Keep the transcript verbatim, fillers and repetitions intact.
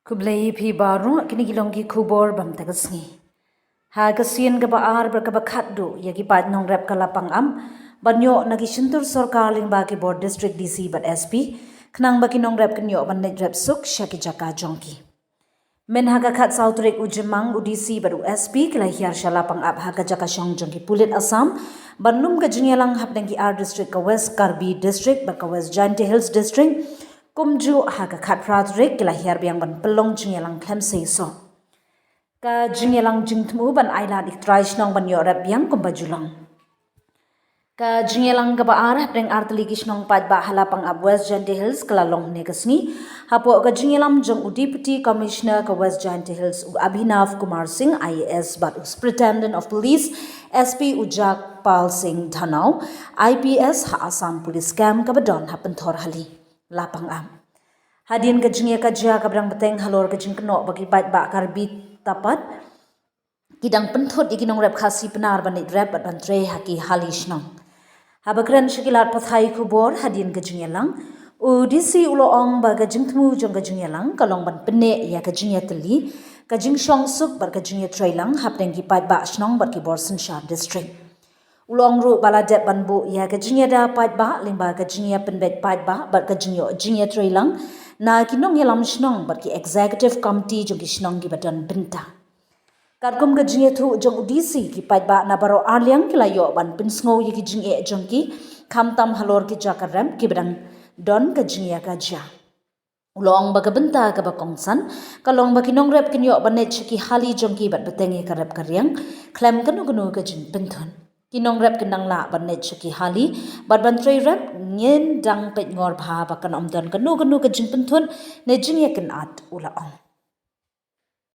Khublei phi baroh, kine ki long ki khubor bam ta ka sngi. Ha ka sien kaba ar bad kaba khatduh ïa ki paid nongrep ka la pang ap ban ïoh na ki shyntur sorkar lyngba ki bor district D C bad S P, khnang ba ki nongrep kin ïoh ban leit rep suk sha ki jaka jong ki. Mynha ka khatsaw tarik u Jymmang, u D C bad u S P ki la hiar sha lapang ap ha ka jaka shong jong ki pulit Assam ban lum ka jingïalang hapdeng ki ar district, ka West Karbi District bad ka West Jaintia Hills District. Kumjuh ha ka khatphra tarik ki la hiar biang ban pynlong jingïalang khlem seisoh. Ka jingïalang jingthmu ban ailad ïa ki trai shnong ban ïoh rep biang kumba ju long. Ka jingïalang kaba ar hapdeng ar tylli ki shnong paidbah ha lapang ap West Jaintia Hills ka la long hynne ka sngi, hapoh ka jingïalam jong u Deputy Commissioner ka West Jaintia Hills, u Abhinav Kumar Singh, I A S, bad u Superintendent of Police, S P, u Jagpal Singh Dhanoa, I P S, ha Assam Police Camp kaba don ha Pynthorhalli, lapang ap. Hadien ka jingïakajia kaba dang bteng halor ka jingkynnoh ba ki paidbah Karbi Tapat ki dang pynthut ïa ki nongrep Khasi Pnar ban leit rep bad ban trei ha ki hali shnong. Haba kren sha ki lad pathai khubor hadien ka jingïalang, u D C u la ong ba ka jingthmu jong ka jingïalang ka long ban pynneh ïa ka jingïatylli, ka jingshong suk bad ka jingïatreilang hapdeng ki paidbah shnong bad ki bor synshar district. U la ong ruh ba la dep ban buh ïa ka jingïada paidbah lyngba ka jingïapynbeit paidbah bad ka jingïoh jingïatreilang na ki nongïalam shnong bad ki executive committee jong ki shnong kiba don bynta. Katkum ka jingïathuh jong u D C, ki paidbah na baroh arliang ki la ïoh ban pynsngew ïa ki jingeh jong ki, khamtam halor ki jaka rep kiba dang don ka jingïakajia. U la ong ba ka bynta kaba kongsan ka long ba ki nongrep kin ïoh ban leit sha ki hali jong ki bad bteng ïa ka rep ka riang khlem kano kano ka jingpynthut. Ki nongrep kin nang lah ban leit sha ki hali bad ban trei rep, ngin dang peit ngor bha ba kan ym don kano kano ka jingpynthut ne jingïakynad, u la ong.